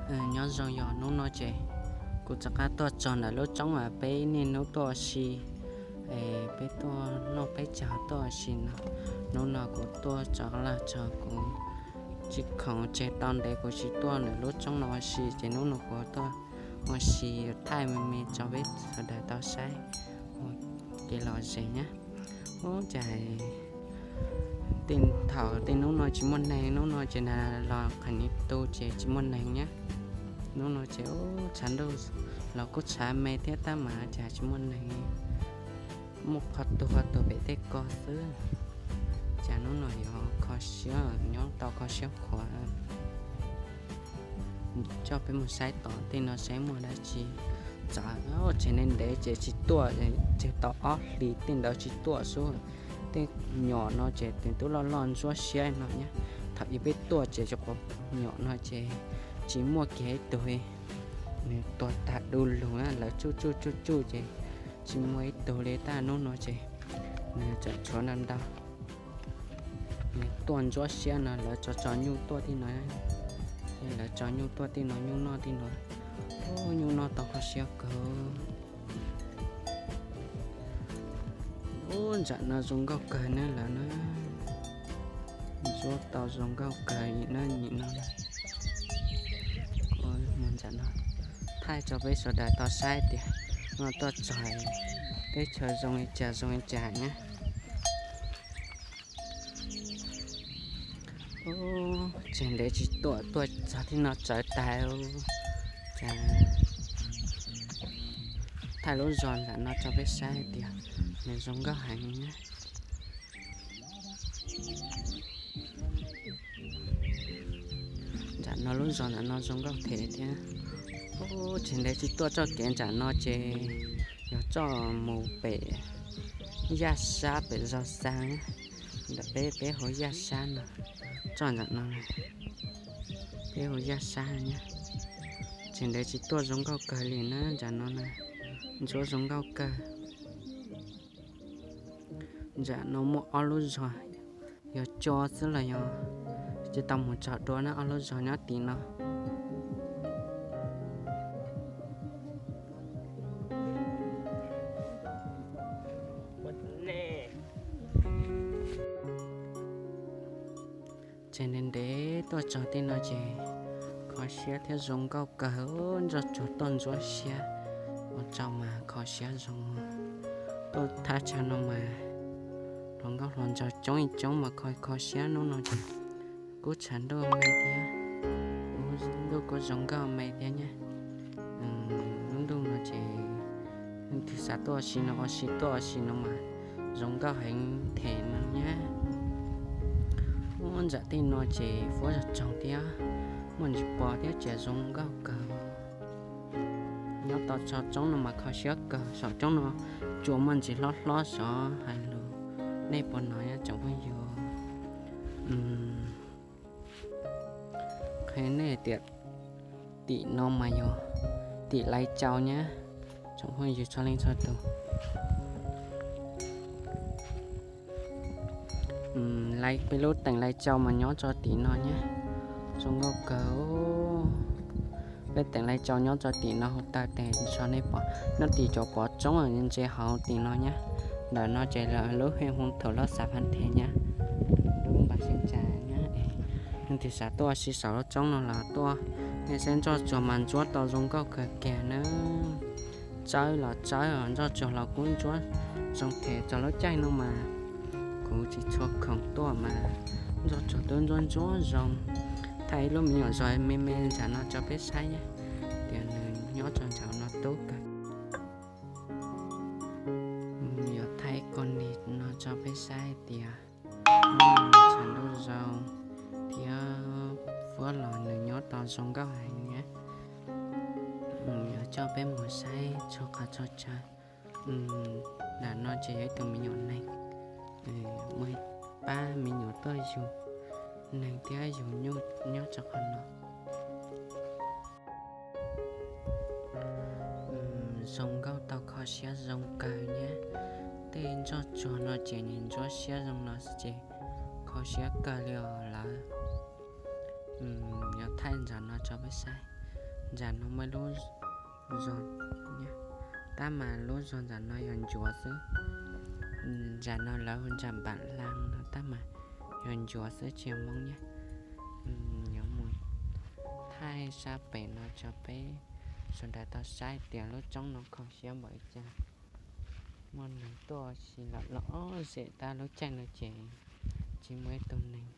Nyob zoo, yog hnub no ces kuv rov qab tuaj txog ntawm lub roob uas peb niaj hnub tuaj ua si, peb tuaj noj peb caug tuaj ua si no. Hnub no kuv tuaj rov los txog kuv tsis khoom tseg tau ntev kuv tsis tuaj ntawm lub roob no ua si ces hnub no kuv tuaj ua si thaij me me rau peb sawv daws tau saib ua kev lom zem nyab. Ub, cas thaum tej hnub no tsis muaj neeg, hnub no ces nag los qham ni tu ces tsis muaj neeg nyab. Hnub no ces ub, tshav ntuj los kuj tshav me thiab tab mas cas tsis muaj neeg, muaj qhov tuag tuag pem tej ko xwb. Cas hnub no yuav kho siab, nyob tau kho siab khuav. Coj peb mus saib tom tej no saib muaj dab tsi. Txawm tseem ntev ntev ces tsis tuaj, tseg tau ob hlis tej ntawd tsis tuaj xwb. Tej nyom no ces twb loj loj ntsuab siab no nyab. Thaum ub peb tuaj ces cov nyom no ces tsis muaj kiag ib tug, nws tuag tag du lug na, lawv tsuj tsuj tsuj tsuj ces tsis muaj ib tug li. Tab hnub no ces nws tseem tshuav ntau ntau. Nws tuaj ntsuab siab no, lawv tso tso nyuj tuaj tej no, lawv tso nyuj tuaj tej no, nyuj noj tej no. Ub, nyuj noj tau kho siab kawg. Ub, ntsam no zoo nkauj kawg na lawm na. Ntsuab tau zoo nkauj kawg na, nim no na. Mus ntsam no thaij rau peb sawv daws tau saib tias no tuaj txog teb chaws zoo li cas zoo li cas na. Ub, tseem ntev tsis tuaj, tuaj txog tej no tsawv tas. Cas thaij lub zos nram no rau peb saib hais tias nws zoo nkauj heev na. Nram no lub zos nram no zoo nkauj thiab. Ub, tseem ntev tsis tuaj, txoj kev nram no ces yog txoj mus pem Yaj Sab pem zos Xas, ntawm peb, peb hauv Yaj Sab no, txoj nram no, peb hauv Yaj Sab na. Tseem ntev tsis tuaj, zoo nkauj kawg li na nram no na, ntsuab zoo nkauj kawg. Nram no muaj ob lub zos, yog co xwb los yog tsis tau mus txog dua na, ob lub zos nyob tim no. Tseem ntev ntev tuaj txog tej no ces kho siab thiab zoo nkauj kawg, ntsoj tsuag tuaj ntsuab siab, ua rau mas kho siab zoo. Tuaj thaj chaw no mas hluas nkauj hluas nraug coob ib coob mas kho kho siab. Hnub no ces kuj tshav ntuj me thiab, lub ntuj kuj zoo nkauj me thiab nyab. Lub ntuj no ces leej twg xav tuaj ua si no ua si, tuaj ua si no mas zoo nkauj heev thiab no nyab. Ub, nram tej no ces fuab zog tsoog thiab, muaj ntsis pos thiab ces zoo nkauj kawg. Nyob tau txog roob no mas kho siab kawg, saum roob no tsuas muaj ntsis hlob hlob sov hais lus. Nej puas hnov tsoom phooj ywg? Qhia nej tias tim no mas yog tim Lais Cau nyab, tsoom phooj ywg txhua leej txhua tus. Peb lub teem Lais Cau mas nyob rau tim no nyab, zoo nkauj kawg. Peb teem Lais Cau nyob rau tim no hauv taw tes tso nej pom, nyob tim cov pov roob ntse hauv tim no nyab. Ntawm no ces lawv lub hej hu thaum lub xav phav nthe nyab, lub npas sib tsa nyab. Leej twg xav tuaj ua si saum lub roob no los tuaj, nej saib ntsoj tsuag mas ntsuab tau zoo nkauj kawg kiag na. Tsawb los tsawb, ntsoj tsuag los kuj ntsuab zoo thiab. Txog lub caij no mas kuv tsis tshua khoom tuaj mas ntsoj tsuag twb ntsuab ntsuab zoo. Thaij ib lub me nyuam zos me me nram no rau peb saib nyab, tias nws nyob rau nram no tub kawg. Yuav thaij ib qho no rau peb saib hais tias tshav ntuj zoo thiab fuab los nws nyob tau zoo nkauj heev nyab. Yuav coj peb mus saib txhua qhov txhua chaw. Nram no ces yog ib tug me nyuam neeg, muaj ib pab me nyuam tuaj yug neeg thiab yug nyuj nyob rau qhov no. Zoo nkauj tau kho siab zoo kawg nyab. Tej ntsoj tsuag no ces nim ntsuab siab zoo no xwb ces kho siab kawg li os lawv. Yuav thaij nram no rau peb saib. Ntawm no muaj lub zog, tab mas lub zog ntawm no yog ncuav xwb. Ntawm no lawv hu ntawm npam hlav no tab mas yog ncuav xwb tsis yog Hmoob nyab. Yuav mus thaij sab pem no tso peb sawv daws tau saib tias lub roob no kho siab npaum li cas. Muaj neeg tuaj ua si los los ob zem tab lub caij no ces tsis muaj ib tug neeg,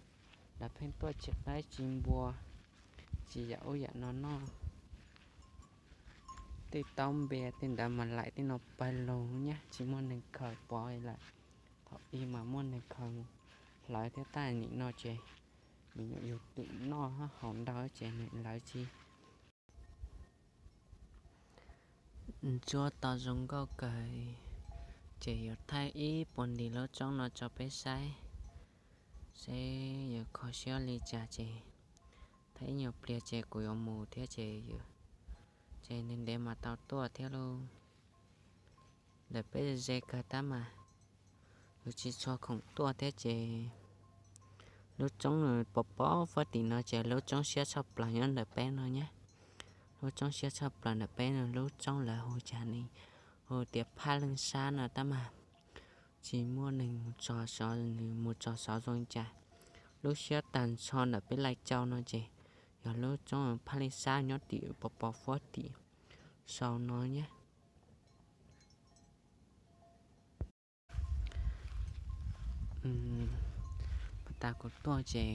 lawv pheej tuaj tsis qaib tsis npua, tsis yam ub yam no noj. Tej taub npe tej ntawd mas laim tej no pawg lug nyab tsis muaj neeg khaws pov lawm. Thaum ub mas muaj neeg khaws hlawv thiab tab nim no ces me nyuam yug twm noj hab haus ntau ces nws lawv tsis. Ntsuab tau zoo nkauj kawg, ces yuav thaij ib puag nti lub roob no tso peb saib, seb yuav kho siab li cas ces thaij ib nyuag pliag ces kuv yuav mus thiab ces, ces ntev ntev mas tau tuaj thiab lauj. Ntawm peb ze kawg tab mas yus tsis tshua khoom tuaj thiab ces lub roob pos pos fuab tim no ces lub roob siab tshaj plaws nyob ntawm peb no nyab. Lub roob siab tshaj plaws ntawm peb no lub roob lawv hu cas ne, hu tias Phaj Leej Sab no tab mas tsis muaj neeg mus tso sov, nws mus tso sov zoo li cas. Lub siab tag nrho ntawm peb Laij Cau no ces yog lub roob Phaj Leej Sab nyob tim pos pos fuab tim sau no nyab. Pas tas kuv tuaj ces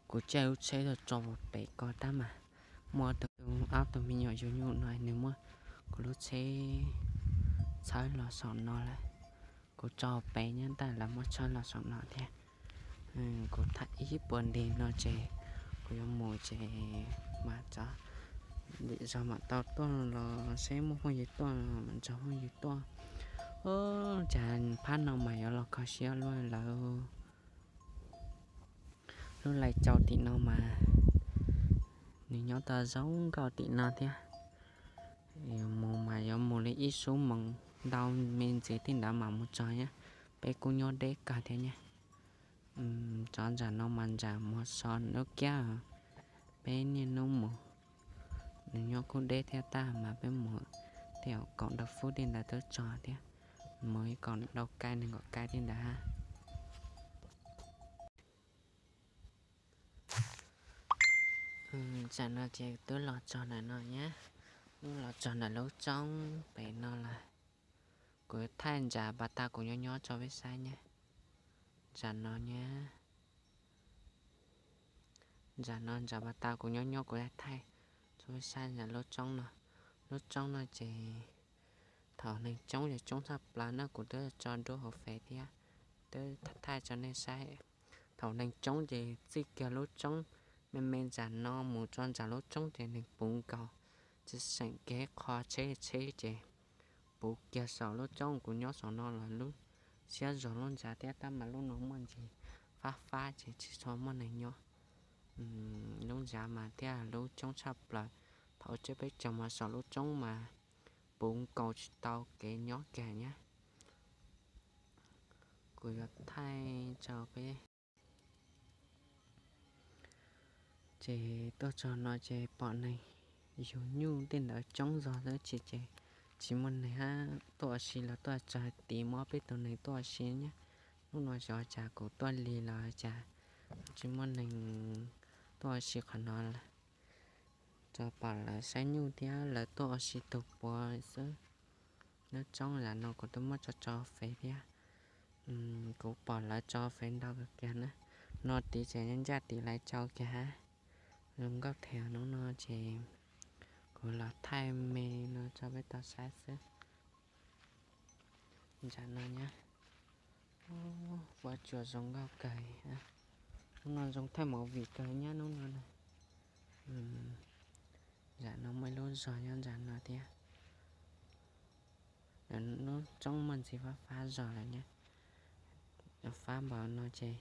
kuv caij lub tsheb tuaj tso pem ko tab mas muaj tus, ob tug me nyuam yug nyuj no nws muab kuv lub tsheb txhawb los saum no lawm. Kuv tso pem nyob ntawm lawv muab tshawb los saum no thiab. Kuv tham ib puas nti no ces kuv yuav mus ces mas tso, lim zog mam tau tuaj los seb muaj phooj ywg tuaj mam nrog phooj ywg tuaj. Ub, cas phab no mas yuav los kho siab luaj lawm. Lub Laij Cau tim no mas nws nyob tau zoo nkauj tim no thiab. Mus mas yuav mus li ib xuab moos ntau me ntxiv tej ntawd mam mus txog nyab. Peb kuj nyob deb kawg thiab nyab. Tso ntsam no mas ntsam mus so lub kiab, peb niaj hnub mus. Nws nyob kuj deb thiab tab mas peb mus tej kaum ntau fub tej ntawd twb txog thiab. Mus ib kaum ntau kais nees nkaum kais tej ntawd hab. Tam no ces twb los txog ntawm no nyab, twb los txog ntawm lub roob pem no lawm. Kuv thaij ntsam pas tas kuv nyob nyob tso peb saib nyab. Ntsam no nyab, ntsam no ntsam pas tas kuv nyob nyob kuv thaij tso peb saib ntsam lub roob no. Lub roob no ces thaum neeg coob ces coob tshaj plaws na, kuv twb tso nruab hauv fem thiab, twb thaij tso nej saib. Thaum neeg coob ces txij kiag lub roob me me ntsam no mus tso ntsam lub roob ces neeg puv nkaus, tsis seem kev qho tsheb tsheb ces puv kiag saum lub roob kuv nyob saum no los lub siab zog lub ntsa thiab tab mas lub no muaj ntsis fab fab ces tsis tshua muaj neeg nyob. Lub ntsa mas thiab lub coob tshaj plaws, thaum ub peb caug mas saum lub roob mas puv nkaus tsis tau kev nyob kiag nyab. Kuv yuav thaij tso peb. Ces tuaj txog no ces pom neeg yug nyuj tej ntawd coob zog xwb ces, ces tsis muaj neeg hab tuaj ua si los tuaj txog tid muaj peb tug neeg tuaj ua si nyab. Hnub no xyov cas kuv tuaj lig los cas tsis muaj neeg tuaj ua si qhov no lawm. Tsuas pom lawv saib nyuj thiab lawv tuaj ua si tug puav xwb. Lub roob zam no kuv twb muab tso tso fem thiab. Kuv pom lawv tso fem ntau kawg kiag na. No tid ces nyob ncaj tid Laij Cau kiag hab. Zoo nkauj thiab hnub no ces kuv los thaij me no tso peb tau saib xwb. Ntsam no nyab, ua tsuas zoo nkauj kawg. Hnub no zoo thaij movie kawg nyab hnub no na. Ntsam no muaj ib lub zog nyob ntsam no thiab. Lub roob muaj ntsis fab fab zog lawm nyab. Fab npaum no ces